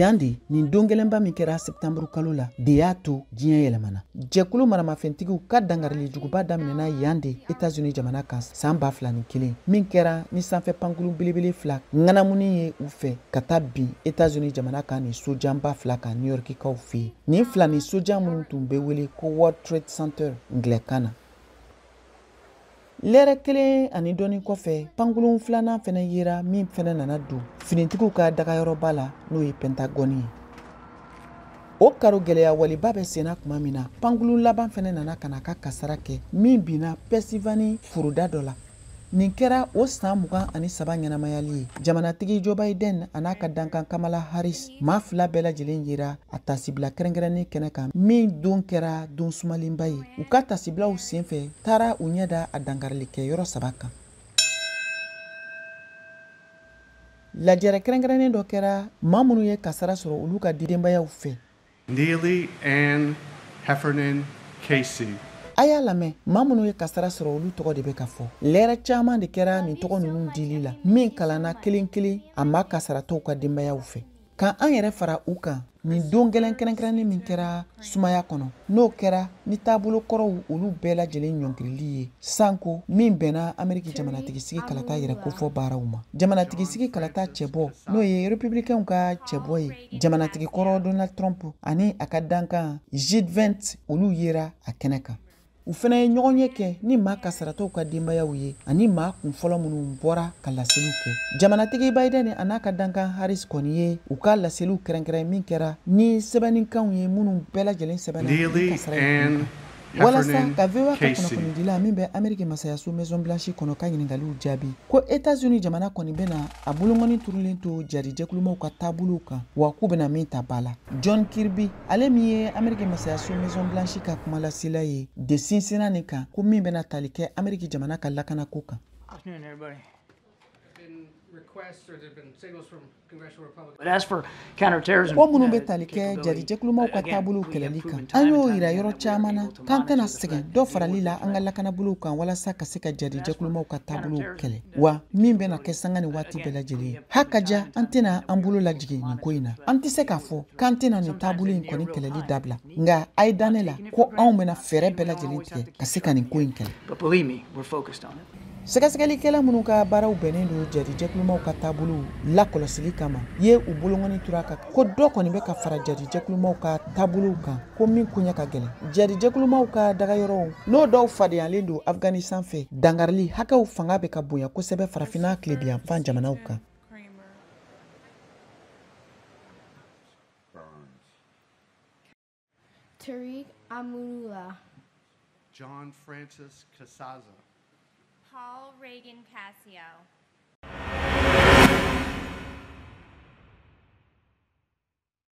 Yan de nin don gɛlɛnba min kɛra septembre kalo la de y'a to diɲɛ yɛlɛmana. Jɛkulu maramafɛntigiw ka dangarili juguba daminɛna yan de États-Unis jamana kan san 2001, min kɛra ni sanfɛ pankurun belebele 2 ŋanamuni ye u fɛ ka taa bin États-Unis jamana kan ni sojanba 2 kan New Yorkikaw fɛ yen. Nin fila ni sojan minnu tun bɛ wele ko World Trade Center ngilɛkan na. Lɛrɛ 1 ani dɔɔni kɔfɛ, pankurun filanan fɛnɛ yera min fɛnɛ nana don finitigiw ka dagayɔrɔba la, n'o ye Pentagone ye. O karo gɛlɛya waliba bɛ senna tuma min na, pankurun laban fɛnɛ nana ka na ka kasara kɛ min binna Pennsylvanie foroda dɔ la. Nin kɛra o san 23 ɲɛnamayali ye. Jamanatigi Joe Biden a n'a ka dankan Kamala Harris maa 2 bɛɛ lajɛlen yera a tasibila kɛrɛnkɛrɛnnen kɛnɛ kan min don kɛra don sumalenba ye. U ka tasibilaw senfɛ taara u ɲɛ da a dankarilikɛyɔrɔ 3 kan. Lajɛrɛ kɛrɛnkɛrɛnnen dɔ kɛra maa minnu ye kasara sɔrɔ olu ka denbayaw fɛ. Neely Ann Heffernan Casey. A y'a lamɛn, maa minnu ye kasara sɔrɔ olu tɔgɔ de bɛ ka fɔ. Lɛrɛ caman de kɛra nin tɔgɔ ninnu dili la min kalanna kelen kelen a maa kasaratɔw ka denbayaw fɛ. Ka an yɛrɛ fara u kan nin don gɛlɛn kɛrɛnkɛrɛnnen min kɛra sumaya kɔnɔ, n'o kɛra ni taabolo kɔrɔw olu bɛɛ lajɛlen ɲɔngirili ye sanko min bɛnna Ameriki jamanatigisigi kalata yɛrɛ kofɔ baaraw ma. Jamanatigisigi kalata cɛbɔ, n'o ye republicainw ka cɛbɔ ye, jamanatigi kɔrɔ Donald Trump ani a ka dankan J Vance olu yera a kɛnɛ kan. U fana ye ɲɔgɔn ye kɛ ni maa kasaratɔw ka denbayaw ye ani maa kun fɔlɔ minnu bɔra ka laseliw kɛ. Jamanatigi Biden a n'a ka dankan Harris kɔni ye u ka laseliw kɛrɛnkɛrɛn min kɛra ni sɛbɛnnikanw ye minnu bɛɛ lajɛlen sɛbɛnna ni kasara ye. Walasa ka VOA ka kunnafonidila min bɛ Ameriki masayaso Maison Blanche kɔnɔ ka ɲininkaliw jaabi ko États-Unis jamana kɔni bɛna a bolonkɔni turulen to jarijɛkulumaw ka taabolow kan, wa k'u bɛna min ta ba la. John Kirby, ale min ye Ameriki masayaso Maison Blanche ka kumalasela ye, de sinsinna nin kan ko min bɛna tali kɛ Ameriki jamana ka lakanako kan. Ko minnu bɛ tali kɛ jarijɛkulumaw ka taabolow kɛlɛli kan, an y'o yira yɔrɔ caman na k'an tɛna sɛgɛn dɔ farali la an ka lakanabolow kan walasa ka se ka jarijɛkulumaw ka taabolow kɛlɛ, wa min bɛna kɛ sanga ni waati bɛɛ lajɛlen ye. Hakaja, an tɛna an bolo lajigin nin ko in na. An tɛ se k'a fɔ k'an tɛna nin taabolo in kɔni kɛlɛli dabila, nka a ye da ne la ko anw bɛna fɛɛrɛ bɛɛ lajɛlen tigɛ ka se ka nin ko in kɛlɛ. Sɛgɛsɛgɛlikɛla minnu ka baaraw bɛnnen don jarijɛkulumaw ka taabolow lakɔlɔsili kama ye u bolonkɔni tura kan ko dɔ kɔni bɛ ka fara jarijɛkulumaw ka taabolow kan ko min koɲɛ ka gɛlɛn. Jarijɛkulumaw ka dagayɔrɔw n'o dɔw fadeyalen don Afganistan fɛ, dangarili hakɛw fanga bɛ ka bonya kosɛbɛ farafinna tilebinyanfan jamanaw kan. Tariq Amanullah, John Francis Casaza, Paul Reagan Cassio,